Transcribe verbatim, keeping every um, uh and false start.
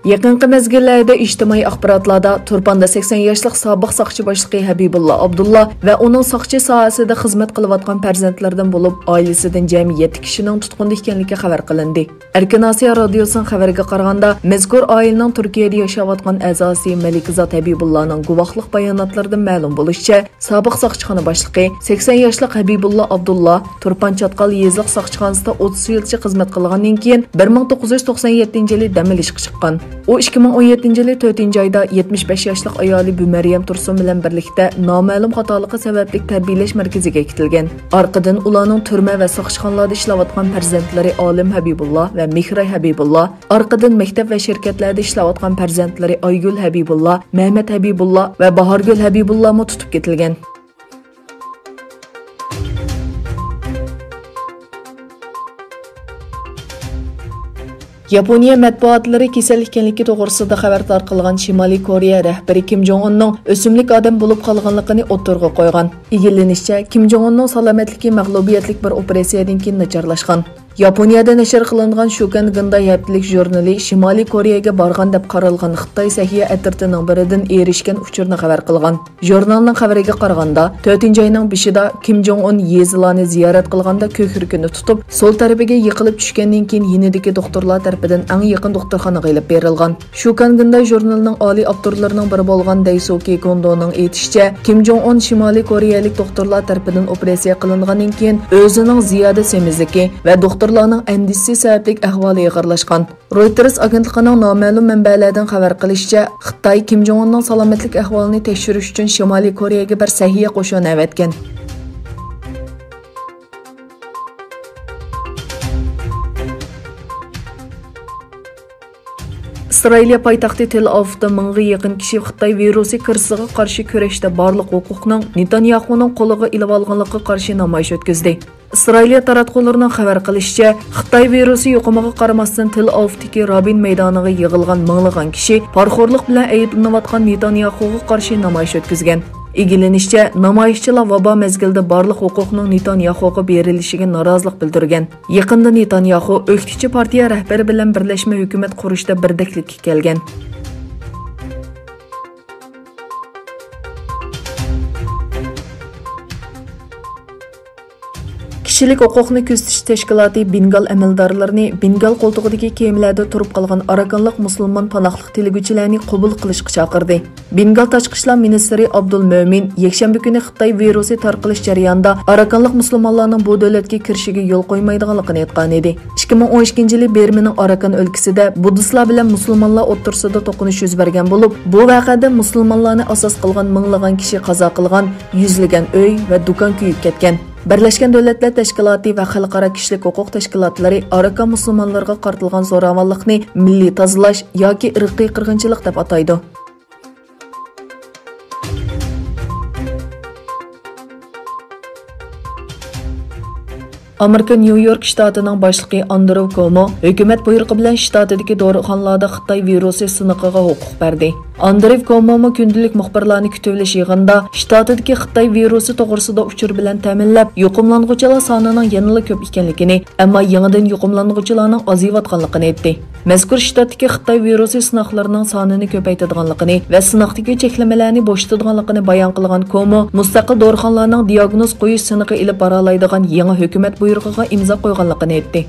يېقىنقى مەزگىللەردە ئىجتىمائىي ئاخباراتلاردا تۇرپاندا سەكسەن ياشلىق سابىق ساقچى باشلىقى ھەبىبۇللا ئابدۇللا ۋە ئۇنىڭ ساقچى ساھەسىدە خىزمەت قىلىۋاتقان پەرزەنتلىرىدىن بولۇپ، ئائىلىسىدىن جەمئىي يەتتە كىشىنىڭ تۇتقۇندا ئىكەنلىكى خەۋەر قىلىندى. ئەركىن ئاسىيا رادىيوسىنىڭ خەۋىرىگە قارىغاندا، مەزكۇر ئائىلىنىڭ تۈركىيەدە ياشاۋاتقان ئەزاسى مەلىكزات ھەبىبۇللانىڭ گۇۋاھلىق باياناتلىرىدىن مەلۇم بولۇشىچە، سابىق ساقچىخانا باشلىقى، سەكسەن ياشلىق ھەبىبۇللا ئابدۇللا تۇرپان چاتقال يېزىلىق ساقچىخانىسىدا ئوتتۇز يىلچە خىزمەت قىلغاندىن كېيىن، بىر مىڭ توققۇز يۈز توقسان يەتتىنچى يىلى دەم ئېلىشقا چىققان. ئۇ ئىككى مىڭ ئون يەتتىنچى يىلى تۆتىنچى ئايدا يەتمىش بەش ياشلىق ئايالى بۈمەريەم تۇرسۇن بىلەن بىرلىكتە نامەلۇم خاتالىقى سەۋەبلىك تەربىيەلەش مەركىزىگە كېتىلگەن. ئارقىدىن ئۇلارنىڭ تۈرمە ۋە ساقچىخانىلاردا ئىشلەۋاتقان پەرزەنتلىرى ئالىم ھەبىبۇللا ۋە مېھراي ھەبىبۇللا، ئارقىدىن مەكتەپ ۋە شىركەتلەردە ئىشلەۋاتقان پەرزەنتلىرى ئايگۈل ھەبىبۇللا، مەمەت ھەبىبۇللا ۋە باھارگۈل ھەبىبۇللامۇ تۇتۇپ كېتىلگەن. ياپونىيە مەتبۇئاتلىرى كېسەل ئىكەنلىكى توغرىسىدا خەۋەر تارقالغان شىمالىي كورېيە رەھبىرى كىم جوڭ ئۇننىڭ ئۆسۈملۈك ئادەم بولۇپ قالغانلىقىنى ئوتتۇرىغا قويغان. ئىگىلىنىشىچە، كىم جوڭ ئۇننىڭ سالامەتلىكى مەغلۇبىيەتلىك بىر ئوپېراتسىيەدىن كېيىن ناچارلاشقان. ياپونىيەدە نەشر قىلىنغان شۇكەن گىنداي ھەپتىلىك ژۇرنىلى شىمالىي كورېيەگە بارغان دەپ قارالغان خىتاي سەھىيە ئەترىتىنىڭ بىرىدىن ئېرىشكەن ئۇچۇرنى خەۋەر قىلغان. ژۇرنالنىڭ خەۋىرىگە قارىغاندا، تۆتىنچى ئاينىڭ بېشىدا كىم جوڭ ئۇن يېزىلارنى زىيارەت قىلغاندا كۆكرىكىنى تۇتۇپ، سول تەرىپىگە يىقىلىپ چۈشكەندىن كېيىن يېنىدىكى دوختۇرلار تەرىپىدىن ئەڭ يېقىن دوختۇرخانىغا ئېلىپ بېرىلغان. شۇكەن گىنداي ژۇرنىلىنىڭ ئالىي ئاپتورلىرىنىڭ بىرى بولغان دەيسۇكى گوندونىڭ ئېيتىشىچە، كىم جوڭ ئۇن شىمالىي كورېيەلىك دوختۇرلار تەرىپىدىن ئوپېراتسىيە قىلىنغاندىن كېيىن ئۆزىنىڭ زىيادە سېمىزلىكى ۋە دوختۇرلارنىڭ ئەندىشىسى سەۋەبلىك ئەھۋالى ئېغىرلاشقان. رويتېرس ئاگېنتلىقىنىڭ نامەلۇم مەنبەلەردىن خەۋەر قىلىشىچە، خىتاي كىم جوڭ ئۇننىڭ سالامەتلىك ئەھۋالىنى تەكشۈرۈش ئۈچۈن شىمالىي كورېيەگە بىر سەھىيە قوشۇنى ئەۋەتكەن. ئىسرائىلىيە پايتەختى تېل ئاۋىۋدا مىڭغا يېقىن كىشى خىتاي ۋىرۇسى كىرىزىسىغا قارشى كۈرەشتە بارلىق ھوقۇقنىڭ نېتانياھۇنىڭ قولىغا ئېلىۋالغانلىقىغا قارشى نامايىش ئۆتكۈزدى. ئىسرائىلىيە تاراتقۇلىرىنىڭ خەۋەر قىلىشىچە، خىتاي ۋىرۇسى يۇقۇمىغا قارىماستىن، تېل ئاۋىۋدىكى رابىن مەيدانىغا يىغىلغان مىڭلىغان كىشى پارىخورلۇق بىلەن ئەيىبلىنىۋاتقان نېتانياھۇغا قارشى نامايىش ئۆتكۈزگەن. ئىگىلىنىشىچە، نامايىشچىلار ۋابا مەزگىلىدە بارلىق ھوقۇقنىڭ نېتانياھۇغا بېرىلىشىگە نارازىلىق بىلدۈرگەن. يېقىندا نېتانياھۇ ئۆكتىچى پارتىيە رەھبىرى بىلەن بىرلەشمە ھۆكۈمەت قۇرۇشتا بىردەكلىككە كەلگەن. كىشىلىك ھوقۇقنى كۆزىتىش تەشكىلاتى بېنگال ئەمەلدارلىرىنى بېنگال قولتۇقىدىكى كېمىلەردە تۇرۇپ قالغان ئاراكانلىق مۇسۇلمان پاناھلىق تىلىگۈچىلەرنى قوبۇل قىلىشقا چاقىردى. بېنگال تاشقى ئىشلار مىنىستىرى ئابدۇل مۆمىن يەكشەنبە كۈنى خىتاي ۋىرۇسى تارقىلىش جەريانىدا ئاراكانلىق مۇسۇلمانلارنىڭ بۇ دۆلەتكە كىرىشىگە يول قويمايدىغانلىقىنى ئېيتقانىدى. ئىككى مىڭ ئون ئىككىنچى يىلى بىرمىنىڭ ئاراكان ئۆلكىسىدە بۇددىستلار بىلەن مۇسۇلمانلار ئوتتۇرىسىدا توقۇنۇش يۈز بەرگەن بولۇپ، بۇ ۋەقەدە مۇسۇلمانلارنى ئاساس قىلغان مىڭلىغان كىشى قازا قىلغان، يۈزلىگەن ئۆي ۋە دۇكان كۆيۈپ كەتكەن. بىرلەشكەن دۆلەتلەر تەشكىلاتى ۋە خەلقئارا كىشىلىك ھوقۇق تەشكىلاتلىرى ئاراكان مۇسۇلمانلىرىغا قارىتىلغان زوراۋانلىقنى مىللىي تازىلاش ياكى ئىرقىي قىرغىنچىلىق دەپ ئاتايدۇ. ئامېرىكا نيۇ يورك شتاتىنىڭ باشلىقى ئاندرېۋ كومو ھۆكۈمەت بۇيرۇقى بىلەن شتاتىدىكى دورىخانىلاردا خىتاي ۋىرۇسى سىنىقىغا ھوقۇق بەردى. ئاندرېۋ كومومۇ كۈندىلىك مۇخبىرلارنى كۈتۈۋېلىش يىغىنىدا شتاتىدىكى خىتاي ۋىرۇسى توغرىسىدا ئۇچۇر بىلەن تەمىنلەپ، يۇقۇملانغۇچىلار سانىنىڭ يەنىلا كۆپ ئىكەنلىكىنى، ئەمما يېڭىدىن يۇقۇملانغۇچىلارنىڭ ئازىيىۋاتقانلىقىنى ئېيتتى. مەزكۇر شتاتتىكى خىتاي ۋىرۇسى سىناقلىرىنىڭ سانىنى كۆپەيتىدىغانلىقىنى ۋە سىناقتىكى چەكلىمىلەرنى بوشىتىدىغانلىقىنى بايان قىلغان كومو مۇستەقىل دورىخانىلارنىڭ دىياگنوز قويۇش سىنىقى ئېلىپ بارالايدىغان يېڭى ھۆكۈمەت بۇيرۇقىغا ئىمزا قويغانلىقىنى ئېيتتى.